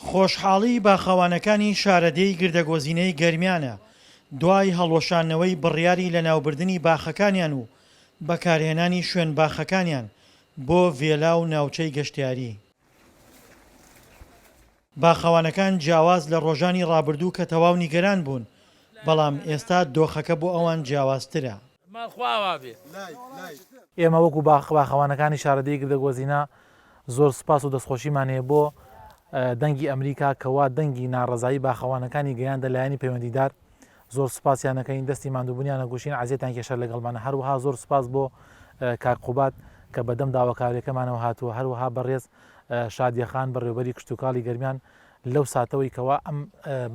خۆشحاڵی باخەوانەکانی شارەدێی گردەگۆزینەی گەرمیانە دوای هەڵوەشاندنەوەی بڕیاری لەناوبردنی باخەکانیان و بەکارهێنانی شوێن باخەکانیان بۆ ڤێلا و ناوچەی گەشتیاری. باخەوانەکان جیاواز لە ڕۆژانی ڕابردوو کە تەواو نیگەران بوون، بەڵام ئێستا دۆخەکە بۆ ئەوان جیاوازترە. ئێمە وەکو باخەوانەکانی شارەدێی گردەگۆزینە زۆر سوپاس و دەستخۆشیمان هەیە بۆ دەنگی ئەمریکا کەوا دەنگی ناڕەزایی باخەوانەکانی گەیاندە لایەنی پەیوەندیدار زۆر سوپاسیان ئەکەین دەستی ماندووبونیان ئەگوشین عەزێتیان کێشا لەگەڵمانە هەروەها زۆر سوپاس بۆ کاک قوباد کە بەدەم داواکاریەکەمانەوە هاتووە هەروەها بەڕێز شادیە خان بەڕێوبەری کشتوکاڵی گەرمیان لەو ساتەوەی کەوا ئەم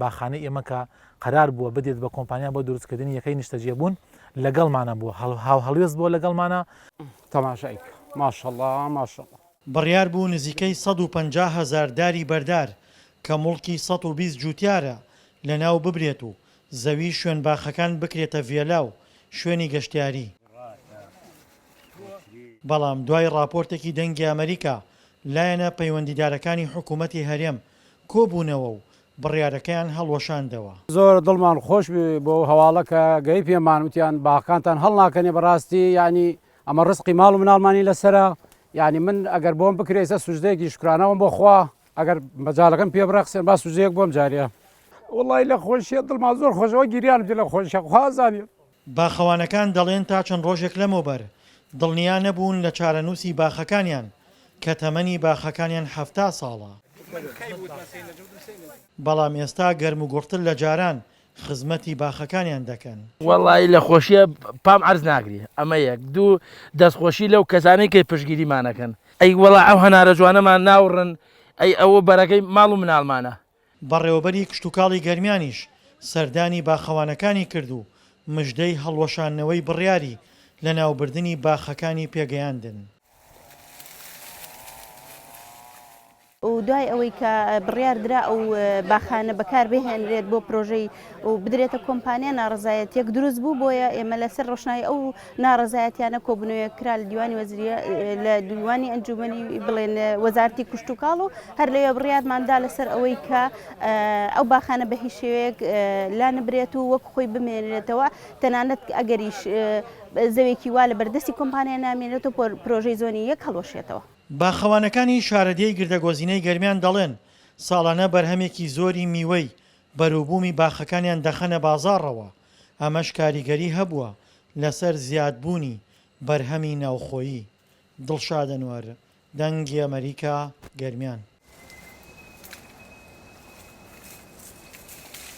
باخانەی ئێمە کە قەرار بووە بدێت بە کۆمپانیا بۆ دروستکردنی یەکەی نیشتەجێبوون لەگەڵمانە بووە هاوهەڵوێست بووە لەگەڵمانە. تەماشای کە ماشەڵا ماشەڵا. بڕیار بوو نزیکەی 150 هەزار داری بەردار کە موڵکی 120 جووتیارە لەناو ببرێت و زەوی شوێن باخەکان بکرێتە ڤێلا و شوێنی گەشتیاری. بەڵام دوای ڕاپۆرتێکی دەنگی ئەمەریکا، لایەنە پەیوەندیدارەکانی حکومەتی هەرێم کۆبوونەوە و بڕیارەکەیان هەڵوەشاندەوە. زۆر دڵمان خۆش بوو بۆ ئەو هەواڵە کە گەی پێمان وتیان باخەکانتان هەڵناکەنێ بەڕاستی یانی ئەمە ڕزقی ماڵ و مناڵمانی لەسەرە یانی من ئەگەر بۆم بکرێ ئێستا سوجدەیەکی شوکرانەوەم بۆ خوا ئەگەر مەجالەکەم پێ بڕەخسێن با سوجدەیەک بۆم جارێ. وەڵی لە خۆشیە دڵمان زۆر خۆشەوە گیریانم لە خۆشیە خوا زانێ. باخەوانەکان دەڵێن تا چەند ڕۆژێک لەمەوبەر دڵنیا نەبوون لە چارەنووسی باخەکانیان کە تەمەنی باخەکانیان 70 ساڵە، بەڵام ئێستا گەرموگوڕتر لە جاران خزمەتی باخەکانیان دەکەن. وەڵایی لە خۆشیە پام عەرز ناگری ئەمە یەک دوو دەستخۆشی لەو کەسانەی کە پشتگیریمان ئەکەن ئەی وەڵا ئەو هەنارە جوانەمان ناوڕن ئەی ئەوە بەرەکەی ماڵ و مناڵمانە. بەڕێوەبەری کشتوکاڵی گەرمیانیش سەردانی باخەوانەکانی کرد و مژدەی هەڵوەشاندنەوەی بڕیاری لەناوبردنی باخەکانی پێگەیاندن. و دوای ئەوەی کە بڕیار درا ئەو باخانە بەکار بهێنرێت بۆ پرۆژەی و بدرێتە کۆمپانیا ناڕەزایەتیەک دروست بوو بۆیە ئێمە لەسەر ڕۆشنایی ئەو ناڕەزایەتیانە کۆبوونەوەیەک کرا لە دیوانی وەزیری لە دیوانی ئەنجومەنی بڵێن وەزارەتی کشتوکاڵ و هەر لەوێ بڕیارمان دا لەسەر ئەوەی کە ئەو باخانە بە هیچ شێوەیەک لانبرێت و وەک خۆی بمێنێتەوە تەنانەت ئەگەریش زەوێکی وا لە بەردەستی کۆمپانیا نامێنێت و پرۆژەی زۆنی یەک هەڵوەشێتەوە. باخەوانەکانی شارەدێی گردەگۆزینەی گەرمیان دەڵێن، ساڵانە بەرهەمێکی زۆری میوەی بەروبوومی باخەکانیان دەخەنە بازاڕەوە، ئەمەش کاریگەری هەبووە لەسەر زیادبوونی بەرهەمی ناوخۆیی. دڵشاد ئەنوەر، دەنگی ئەمەریکا، گەرمیان.